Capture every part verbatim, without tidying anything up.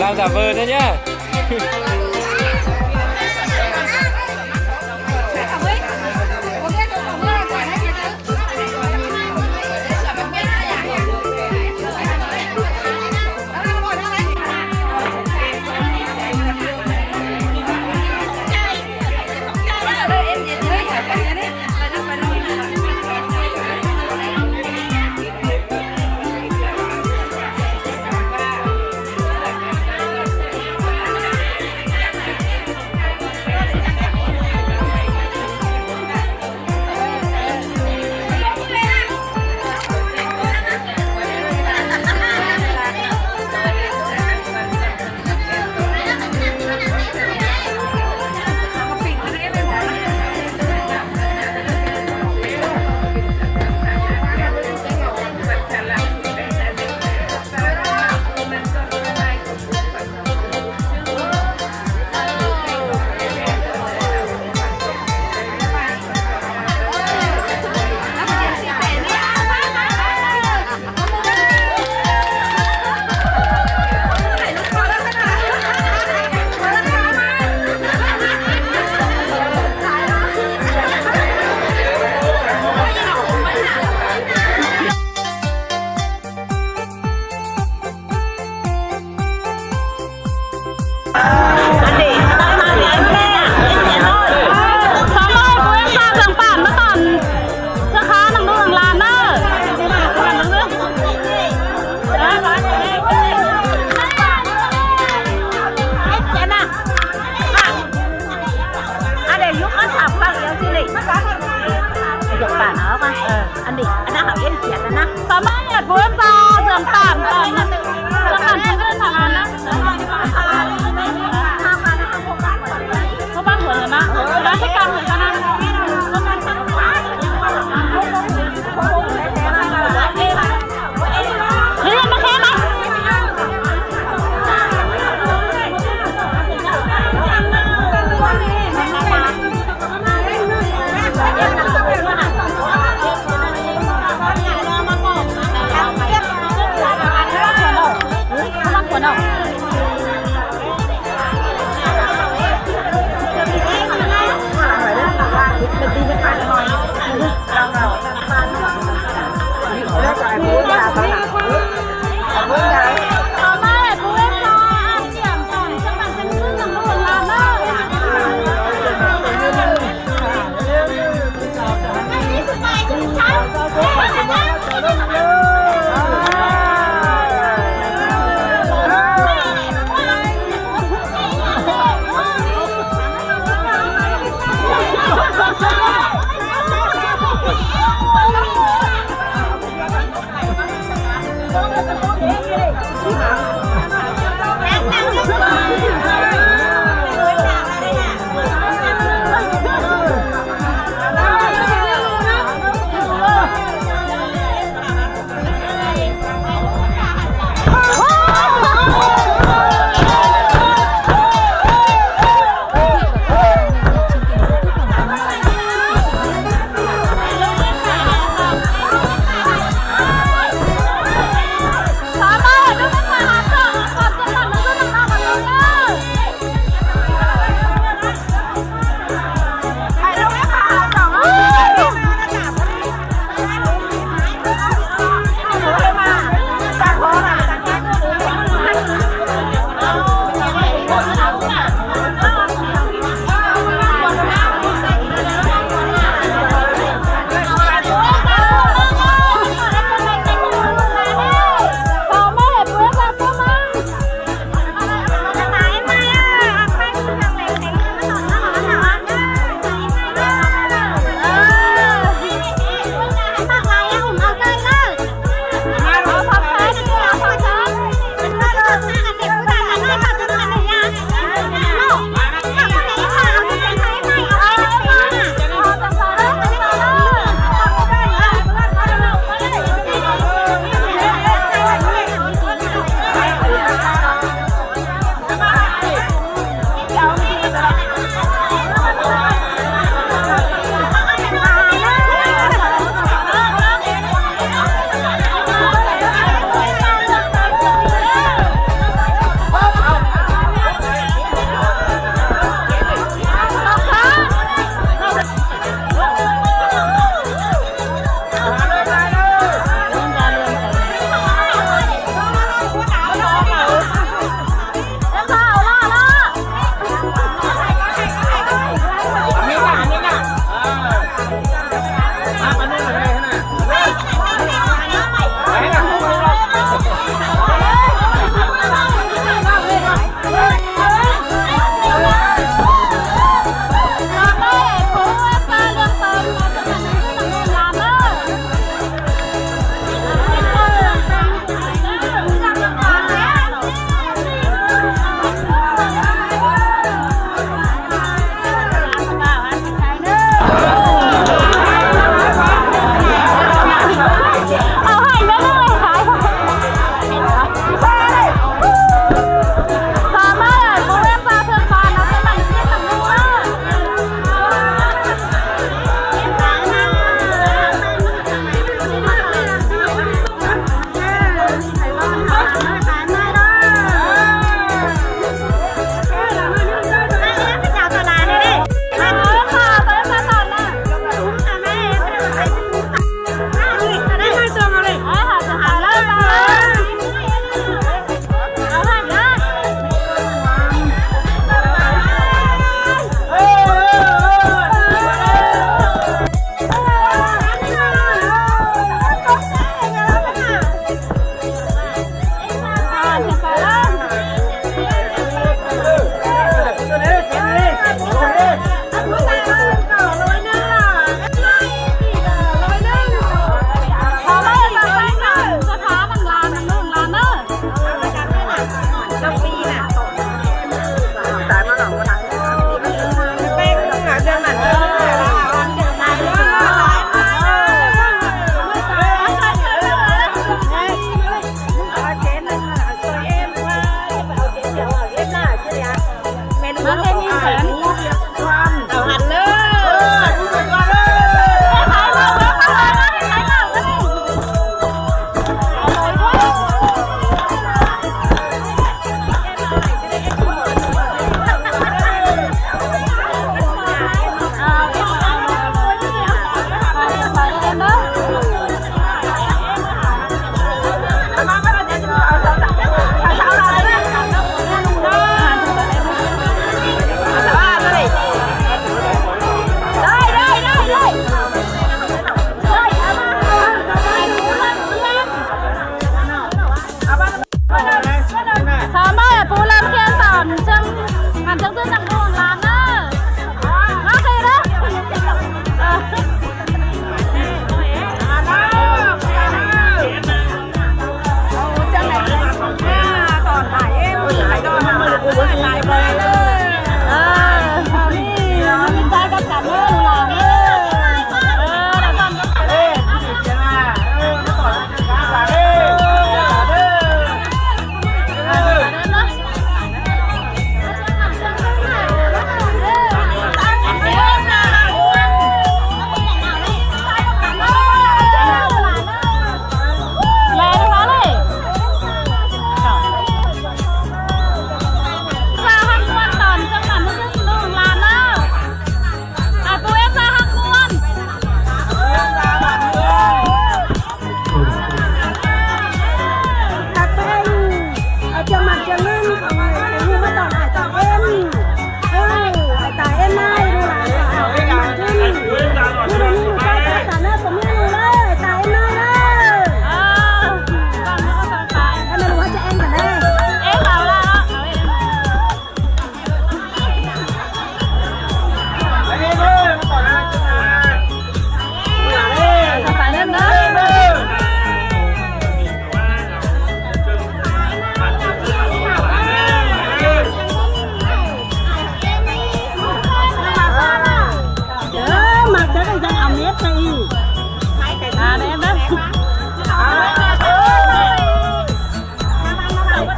Làm giả vờ đấy nhá. Ăn đi, ăn đang học yên thiệt rồi nè. Tóm lại là của em và dường tạm, tạm, tạm, tạm, tạm, tạm, không bắt buồn rồi mà. Tôi đã thích ăn rồi, cho nên không ăn. Thế là nó khé lắm.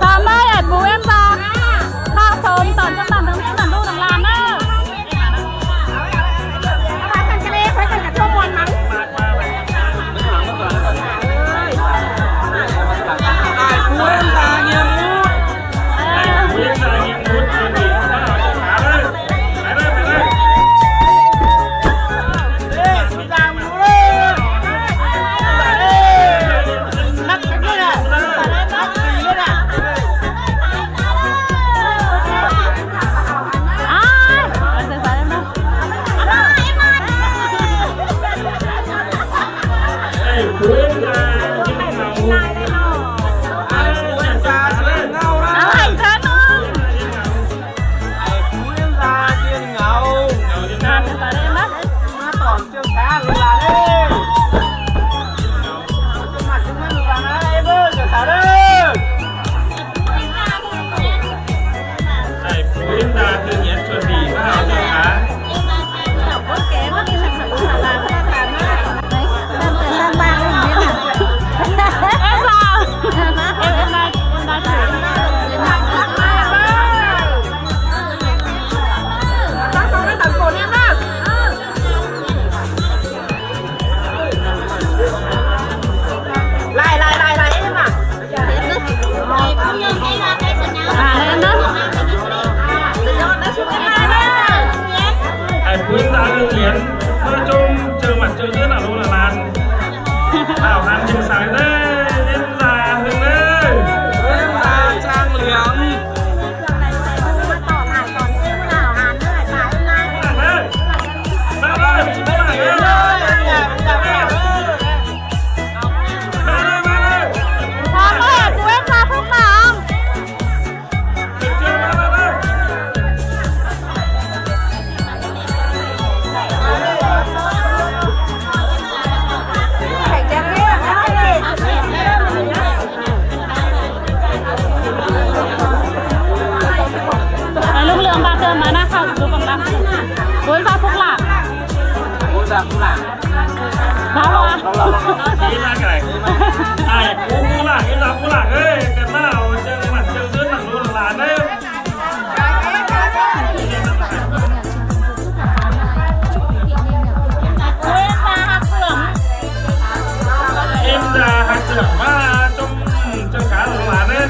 Sam ơi, ải pú ꞌếm da. Khảu sôm tỏn ꞌchớ mẳn tong ꞌchớ mẳn ꞌlụk tong lan ꞌnớ. Ải pú ꞌếm da ꞌhưng liến, ꞌmá ꞌchôm ꞌchư mẳn ꞌchư ꞌdứa nả ꞌlụk nả lan. Đảo hàn chim sải ꞌnớ, ꞌếm da ꞌhưng ꞌnớ. ꞌEm da ꞌchang liến. Ải ꞌlụk ꞌlưm ꞌva tưa ꞌmá ꞌná khảu, ꞌlụk ꞌcóng lăng. Ôi, ꞌva phúc lạ. Ôi, ꞌva phúc lạ. Ái pú phúc lạ, ái pú phúc lạ, ơi, kẻ ꞌmá au ꞌchư mẳn ꞌchư ꞌdứa nả ꞌlụk nả lan ꞌnớ. ꞌEm da ꞌhặc sương ꞌmá ꞌchôm ꞌchư cá ꞌlụk nả lan ꞌnớ.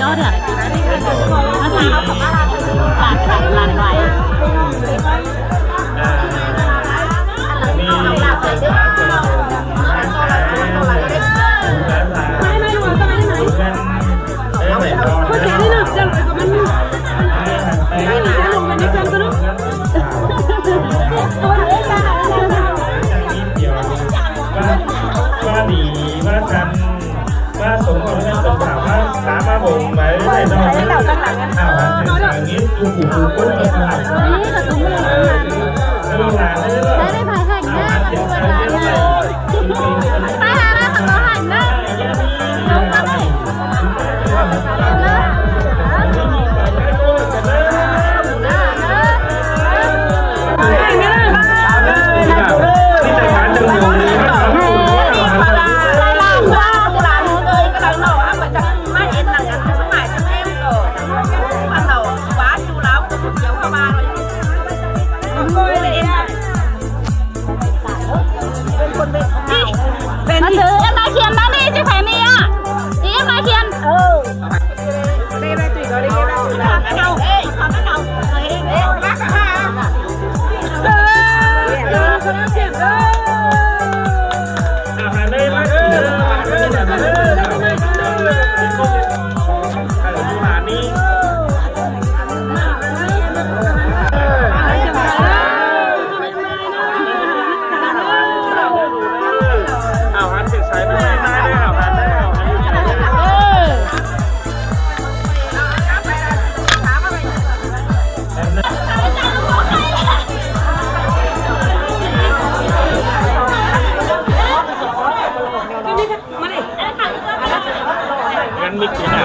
เอาเถอะ ภาษาเขาบอกว่าหลานไว ว่าดีว่าจัน ว่าสมควรให้เป็นสาวว่าสามารถบ่งไปได้นอก เอาอันเป็นสาวนี้ กูกูกูกู นี่ก็คือ ได้ได้พายแข่งหน้า ไปหาหน้าของเราหันหน้า ลงมาเลย มาซื้อเอ็มไอเคียนนะนี่ ชื่อแผนนี่อ่ะ นี่เอ็มไอเคียน เออ เอาหันเสียงใสไม่ได้ได้เอาหันได้เอาหัน มันมีกี่หน้า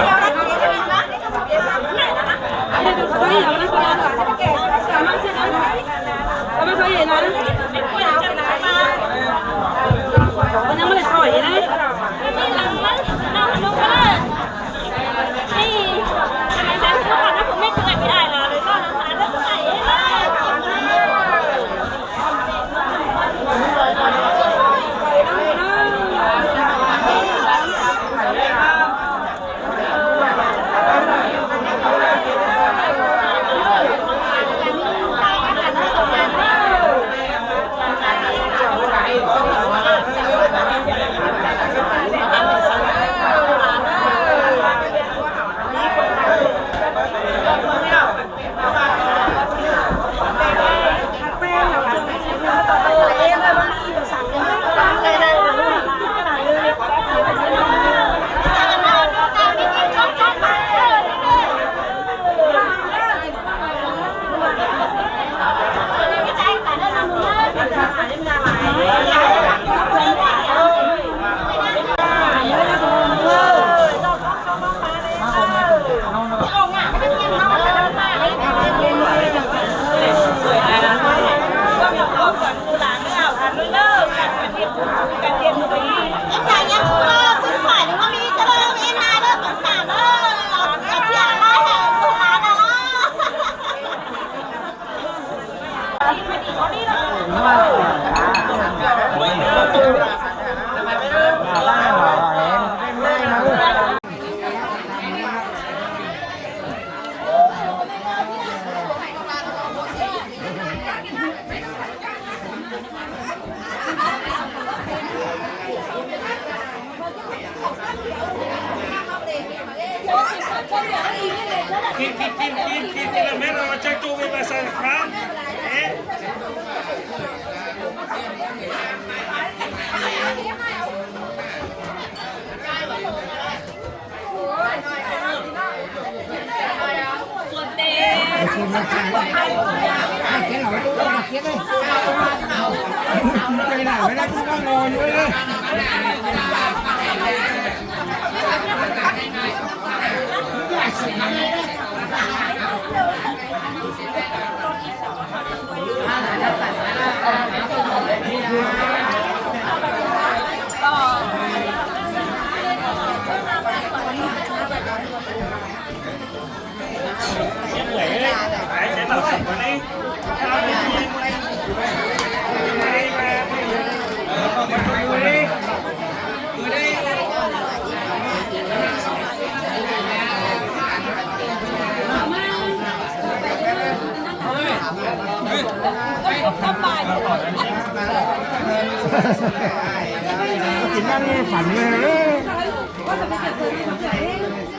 กินน้ำนี่ฝันเลย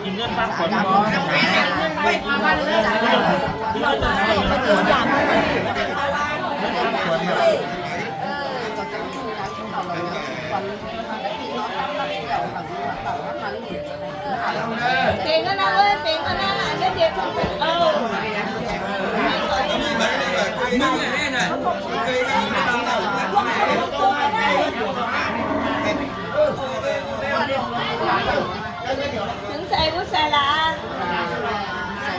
กินเงินปันผลบ่ เปงก็นะเว้ย เปงก็นะ อันนี้เดี๋ยวคนเป็นเอา ถึงใส่ผู้ใส่ละ ใส่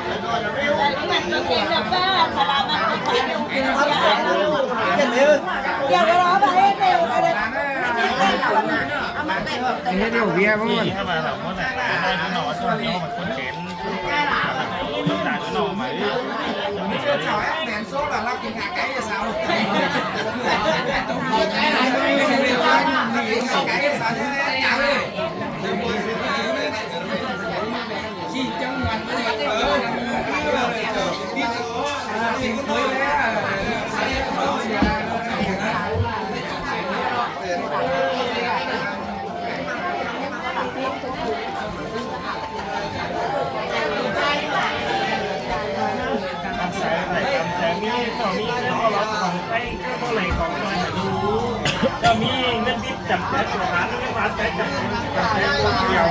ผู้มันตัวเก่งแล้วก็สาระมันก็ขายอยู่ เดี๋ยวเราเอาไปให้เร็วเลย เฮ็ดลูกเบียร์พวกมัน เจ้ามีเงินติดจับแต่ตัวหาเงินหวานแต่จับแต่ตัวเดียว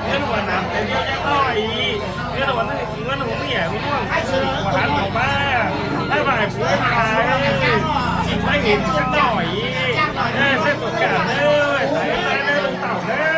เงินหัวหนามแต่เดียวยังน้อย เงินหัวหนึ่งเงินหัวเมียหัวม่วงหัวหันออกมา ให้บ่ายผัวมาสิ่งไม่เห็นจังหน่อย เออเส้นตัวกลางเด้อ ตายแล้วเด้อ ลูกเต่าเด้อ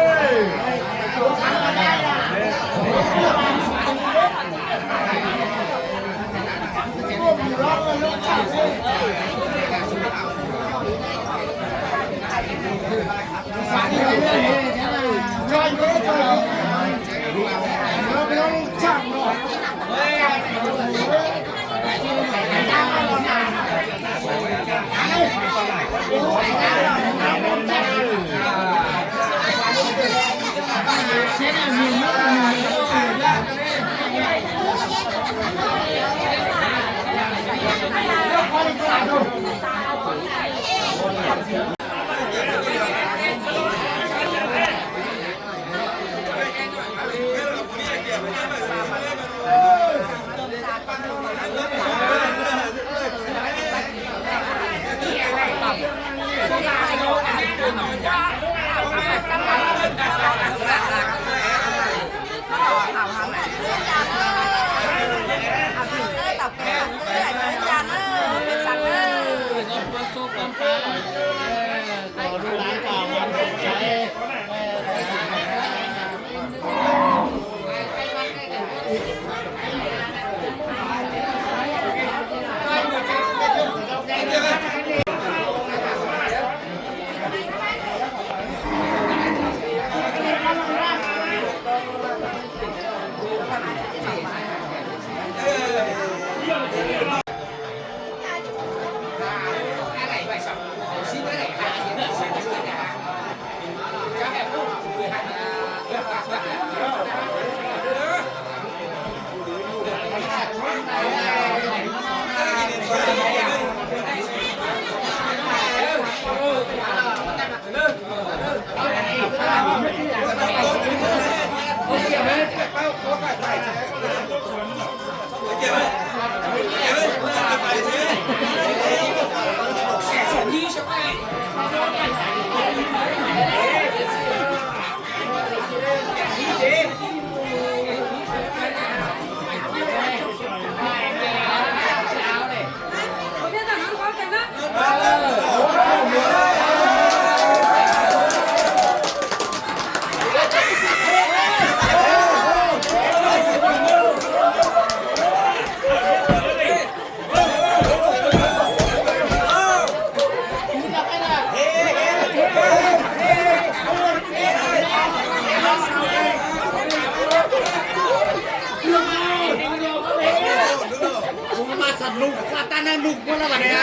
มาสนุกว่าตาหน้าหนุกว่าแล้ววันนี้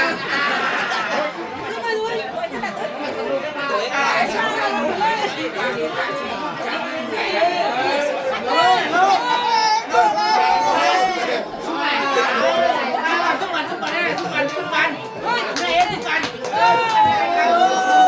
ทุกวันทุกวันทุกวันทุกวันทุกวันทุกวัน